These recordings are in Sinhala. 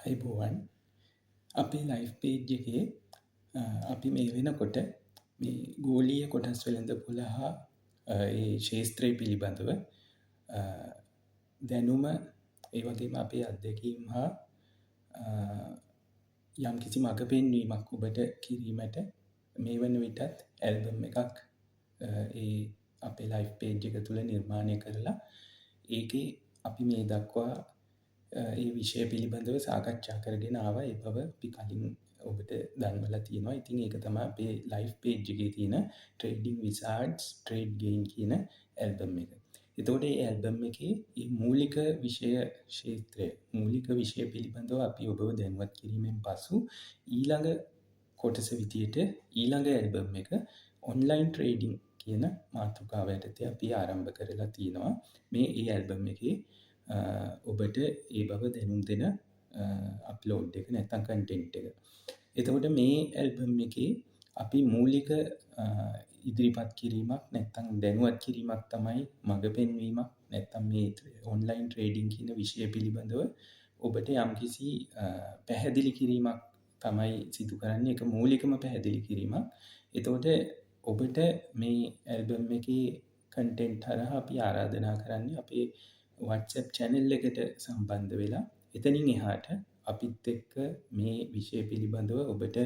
ආයුබෝවන්. අපේ ලයිව් පේජ් එකේ අපි මේ වෙනකොට මේ ගෝලීය කොටස් වෙළඳපොළ හා ඒ ක්ෂේත්‍රය පිළිබඳව දැනුම, ඒ වගේම අපේ අත්දැකීම් හා යම්කිසි මඟ පෙන්වීමක් ඔබට කිරීමට මේ වන විටත් ඇල්බම් එකක් ඒ අපේ ලයිව් පේජ් එක තුළ නිර්මාණය කරලා, ඒකේ අපි මේ දක්වා ඒ විෂය පිළිබඳව සාකච්ඡා කරගෙන ආවා. ඒ බව අපි කලින් ඔබට දන්වලා තියෙනවා. ඉතින් ඒක තමයි අපේ ලයිව් පේජ් එකේ තියෙන Trading Wizards Trade Gain කියන ඇල්බම් එක. එතකොට මේ ඇල්බම් එකේ මේ මූලික විෂය ක්ෂේත්‍රය, මූලික විෂය පිළිබඳව අපි ඔබව දැනුවත් කිරීමෙන් පසු ඊළඟ කොටස විදියට ඊළඟ ඇල්බම් එක ඔන්ලයින් ට්‍රේඩින් කියන මාතෘකාව යටතේ අපි ආරම්භ කරලා තියෙනවා. මේ ඒ ඇල්බම් එකේ ඔබට ඒ බව දැනුම් දෙන අප්ලෝඩ් එක නැත්නම් කන්ටෙන්ට් එක. එතකොට මේ ඇල්බම් එකේ අපි මූලික ඉදිරිපත් කිරීමක් නැත්නම් දැනුවත් කිරීමක් තමයි, මඟ පෙන්වීමක් නැත්නම් මේ ඔන්ලයින් ට්‍රේඩින් කියන විෂය පිළිබඳව ඔබට යම්කිසි පැහැදිලි කිරීමක් තමයි සිදු කරන්නේ. ඒක මූලිකම පැහැදිලි කිරීමක්. එතකොට ඔබට මේ ඇල්බම් එකේ කන්ටෙන්ට් හරහා අපි ආරාධනා කරන්නේ අපේ WhatsApp channel එකට සම්බන්ධ වෙලා එතනින් එහාට අපිත් එක්ක මේ විෂය පිළිබඳව ඔබට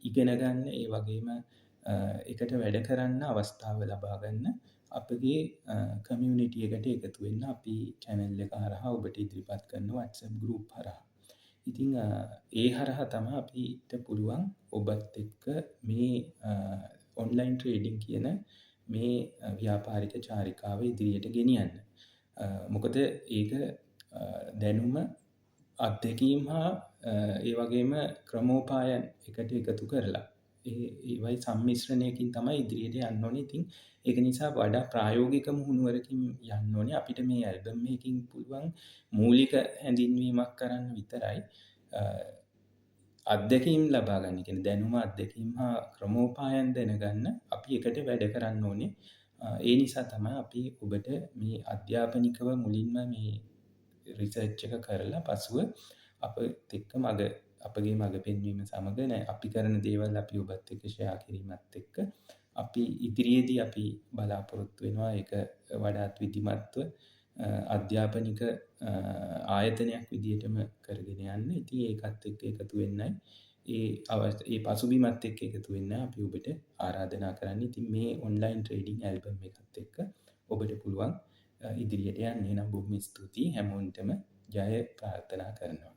ඉගෙන ගන්න, ඒ වගේම එකට වැඩ කරන්න අවස්ථාව ලබා ගන්න අපගේ කමියුනිටි එකට එකතු වෙන්න අපි චැනල් එක හරහා ඔබට ඉදිරිපත් කරන WhatsApp group හරහා. ඉතින් ඒ හරහා තමයි අපිට පුළුවන් ඔබත් එක්ක මේ ඔන්ලයින් ට්‍රේඩින් කියන මේ ව්‍යාපාරික චාරිකාව ඉදිරියට ගෙනියන්න. මොකද ඒක දැනුම, අත්දැකීම් හා ඒ වගේම ක්‍රමෝපායන් එකට එකතු කරලා ඒ ඒවයි සම්මිශ්‍රණයකින් තමයි ඉදිරියට යන්න ඕනේ. ඉතින් ඒක නිසා වඩා ප්‍රායෝගික මුහුණුවරකින් යන්න ඕනේ. අපිට මේ ඇල්බම් එකකින් පුළුවන් මූලික හැඳින්වීමක් කරන්න විතරයි. අත්දැකීම් ලබා ගන්න. ඒ කියන්නේ දැනුම, අත්දැකීම් හා ක්‍රමෝපායන් දැනගන්න අපි එකට වැඩ කරන්න ඕනේ. ඒ නිසා තමයි අපි ඔබට මේ අධ්‍යාපනිකව මුලින්ම මේ රිසර්ච් එක කරලා පසුව අපත් එක්ක මග අපගේ මඟ පෙන්වීම සමග නෑ අපි කරන දේවල් අපි ඔබත් එක්ක ෂෙයා කිරීමත් එක්ක අපි ඉදිරියේදී අපි බලාපොරොත්තු වෙනවා ඒක වඩාත් විධිමත්ව අධ්‍යාපනික ආයතනයක් විදියටම කරගෙන යන්න. ඉතින් ඒකත් එක්ක එකතු වෙන්නයි, ඒ ඒ පසුබිමත් එක්ක එකතු වෙන්න අපි ඔබට ආරාධනා කරන්නේ. ඉතින් මේ ඔන්ලයින් ට්‍රේඩින් ඇල්බම් එකත් එක්ක ඔබට පුළුවන් ඉදිරියට යන්න. එහෙනම් බොහොම ස්තුතියි, හැමෝටම ජය ප්‍රාර්ථනා කරනවා.